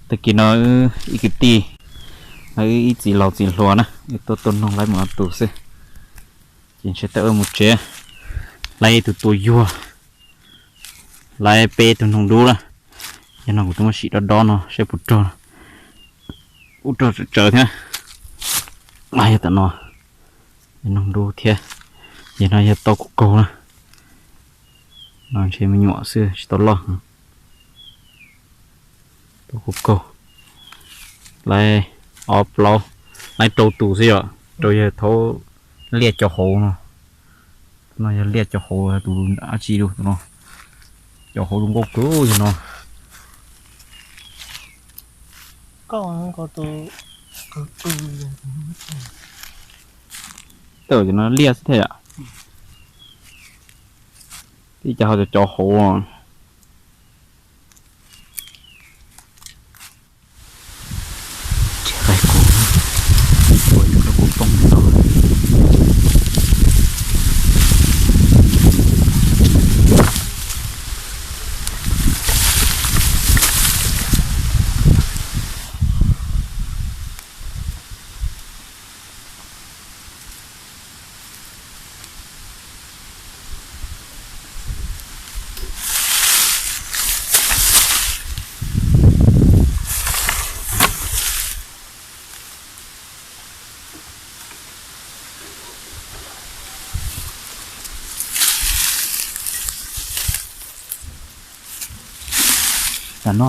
Tag kis no ib kwv tij, ib txiv laus txiv hluas na, wb tuaj tua noog laib mus ob tug xwb. Ces ntshe tawm wb mus tsev, laib tus tua yuag, laib peb tug noog dub na. Yog no kuv twb muab sim dob dob no saib puas rog, ub rog tsawv tsawv thiab. Yog tam no, yog noog dub thiab, yog no yog tau kuv kaug na. No ntshe me nyuam xwb tsis tau loj. Tau kuv kaug, laib ob plaub, laib rau tus xwb yom, rau yog thaub liaj cov hauv no. No yog liaj cov hauv tus dab tsi lus no, cov hauv zoo nkauj kawg yog no. Tawm cov no liaj xwb thiab yom. Tib cov ho cov cov hauv. Tsis qaib qus, ua ib lub qus poob no. Tam no,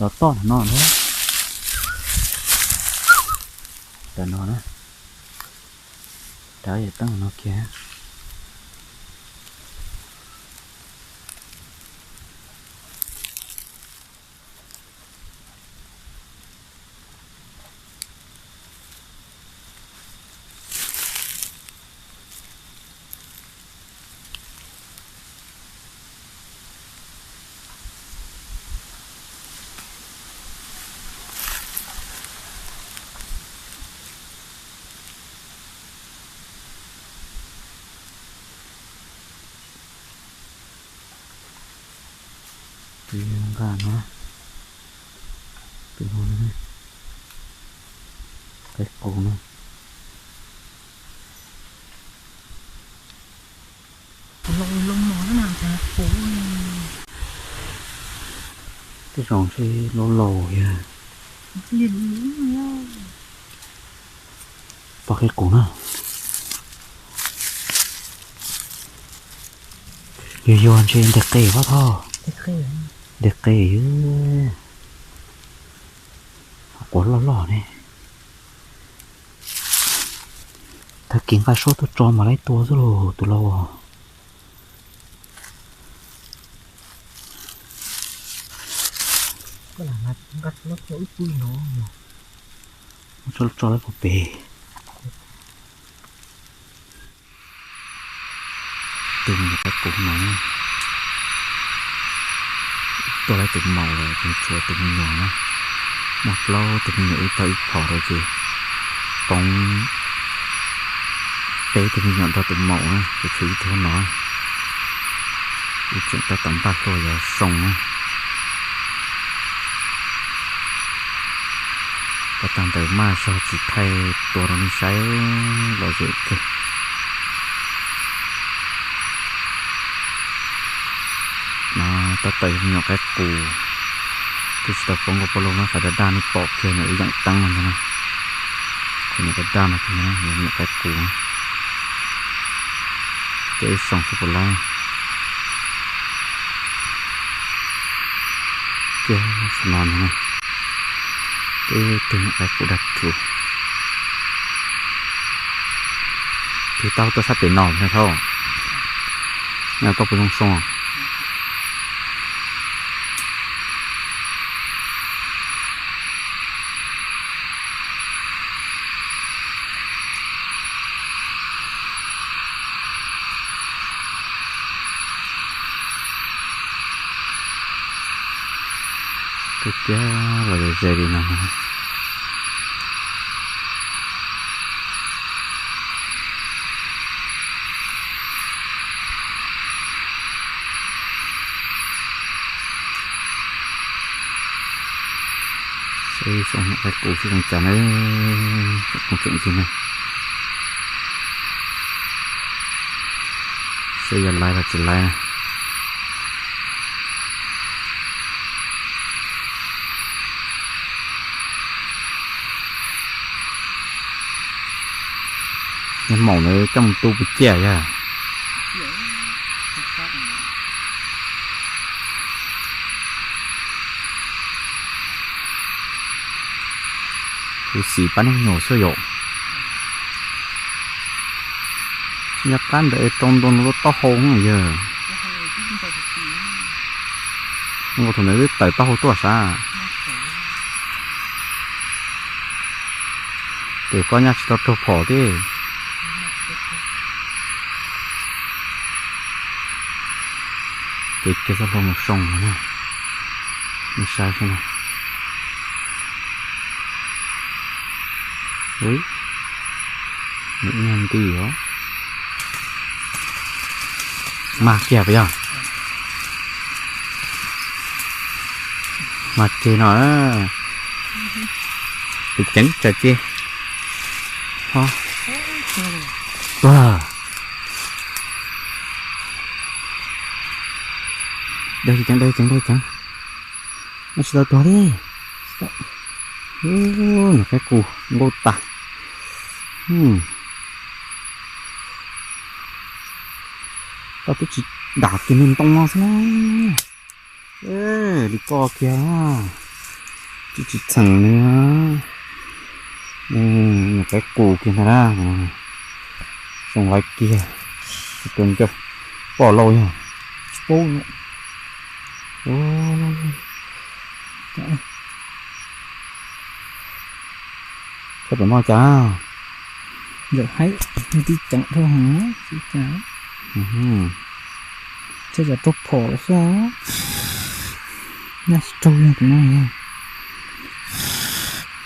los toj no na. Tam no na, rov yam teeb no kiag. Tus nqa no, tus no, qaib qus no. Tej zaum ntshe laus laus yog pom qaib qus na. Yuag yuag ntshe nteg qe pab thoj, nteg qe, quav loj loj ne. Tag kis nqa suab tuaj tso mas laib tua xwb lauj tus lau. Tso tso lawm puag pem. Tus me nyuam qaib qus no, tuaj laib tus maum lawm ces tshuav tus me nyuam na. Muaj plaub tus me nyuam wb tau ib phom rau ces poob peb tus me nyuam nrog tus maum na ces tshuav ib tug no. Wb tseem tab tom npaj hlua yog soo na. Pas tag ntawd maj zog tsis thaij tua rau nej saib lom zem kawg. No tab tom yog me nyuam qaib qus, twb tsis tau poob nkaus paj lug na, qhov daj daj nej pom kiag ntawm wb yeem teeb no ntag na. Qhov nyuam daj daj no yog me nyuam qaib qus. Ces wb soo xwb puas laib. Kiag no ntag na, peb tug nyuam qaib qus dag rhuv. Tus tau tuaj sab pem no na thauj, koj puas zoo soo? Twb tiag los ze li no. Ib xyoo niam qaib qus sib zoo cas na, tseem qus tseem tig na. Saib yog laiv los tsis laiv na. Yog maum ntawd coj mus tu puas ciaj yog? Kuv xim pab neeg nyuam xwb yom. Nyob qab ntawd rau ntua nws lub taub hau yog. Nkaus thaum ntawd twb tawm taub hau tuaj sav. Ces koj nyaj tsis tau raug phom thiab. Ces kiag txoj hlua mus soo no na, nej saib saib na. Ub, nws ib nyuag nti os. Mag kiag puas yog? Mag kiag no. Tus ceev tsam ces ho. Dag ceev, dag ceev, dag ceev. Noj tsis tau tuag li. Niam qaib qus nkauj tas. Koj twb tsis dam kiag niag ntoo no xwb na. Li koj kiag, tsis tsis txheem li. Niam qaib qus kiag ntag na. Zoo laiv kiag. Tus ncauj poj lauj yog. Tsis paub. Koj pom noj cas? Ntawm haib tib ceev dhau heev, tsis cas. Thiab cas raug phom lawm xwb. Nyob tsis raug yog tus no.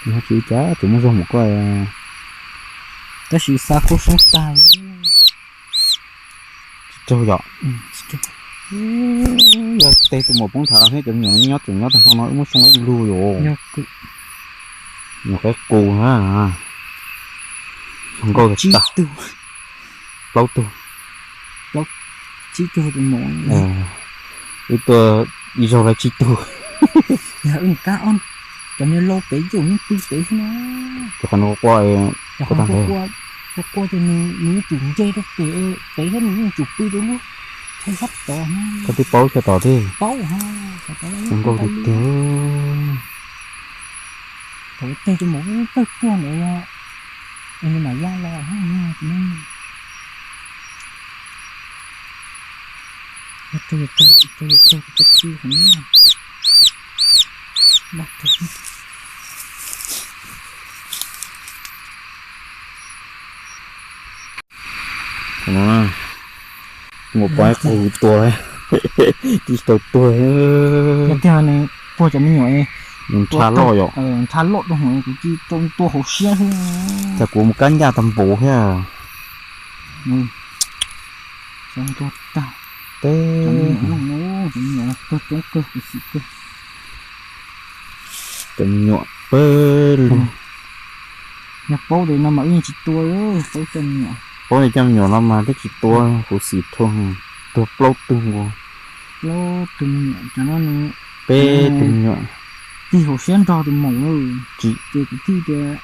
Nyob tsis cas, tsis muaj zog mus koj. Tab sis xa khuab soob tag. Tsis raug yom? Yog tej tus maum poob nthav los thiab cov me nyuam nyob tseem nyob tag nrho no wb muab soo ib lug yom. Nyuam qaib qus na. Zoo nkauj tas. Plaub tug. Plaub, tsib tug tus maum. Wb tuaj ib zaug lawv tsib tug. Yog wb mus kab ob cov niag lau pem ces yeej pw pem xwb na. Ces qhov no quaj, quaj tag nrho. Quaj quaj ces nws yeej tsum nce rau pem, pem thiab nws yeej tsum pw rau lub chaw sab tod. Koj twb paub chaw tod thiab. Paub. Zoo nkauj tiag tiag. Thaum ub tej tus maum tawg tuaj ntawd, es nws mam ya los. Mus pov qus tua, tsis tau tuag. Yog tiag nws puag cov me nyuam, nws nrha loj yom, nrha loj rau hauv, kuv cia li tua hauv siab xwb. Cas kuv mus kab ncaj tag npaum thiab. Teb, cov me nyuam tuag coob kawg, kuv xim kawg. Cov me nyuam pawg lug. Yog paub tias no mas wb yeej tsis tua, paub coj me nyuam. Paub tias coj me nyuam no mas twb tsis tua, kuv xim dhau, tuag plaub tug nkaus. Plaub tug me nyuam, cov no nws peb tug me nyuam. Tig hauv siab nrog tus maum lawm, ces kuv thiaj tias,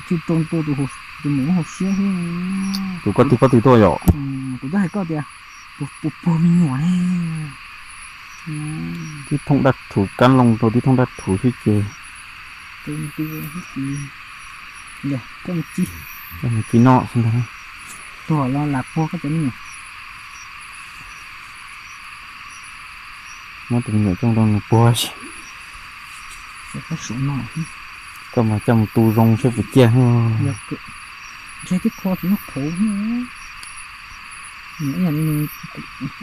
thiaj rau tua tus maum hauv siab xwb. Tus koj tig koj twg tuaj yom? Kuv twb hais koj tias, puas puag me nyuam ne. Tib thooj daj rhuv, kab loo rau tib thooj daj rhuv xwb ces. Koj mus ci noj xwb ntag. Tuag los lam puag koj cov me nyuam. Muab tus me nyuam coj rau nws puag. Koj mas coj mus tu zoo saib puas ciaj. Ntshe twb kho tsis muaj qhauv.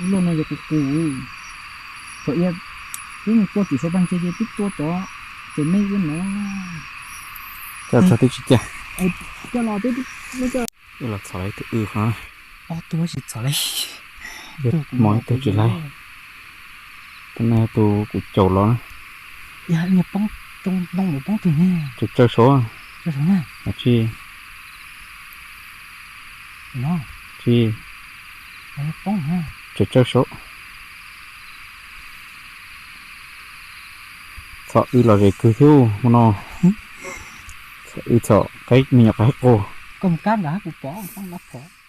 Loj no yog kuv qus. Thaum ib wb mus tua tim Suav Paj Ntseg ces twb tua tod, ces me wb no. Coj txog twb tsis ciaj. Coj los twb, los txhom lawv ib tug w qhov. Ob tug tsis txhom li. Mob ib tug tsis laib. Tus no tus kuv caum los na. Yog ib nyuag poob Tsawg tsawg saud. Tsis, tsis, tsawg tsawg saud. Txhom wb los ze kawg thiab mus no. Txhom wb txhom qaib me nyuam qaib qus. Koj mus kab nram hab kuv pom, koj mus pom.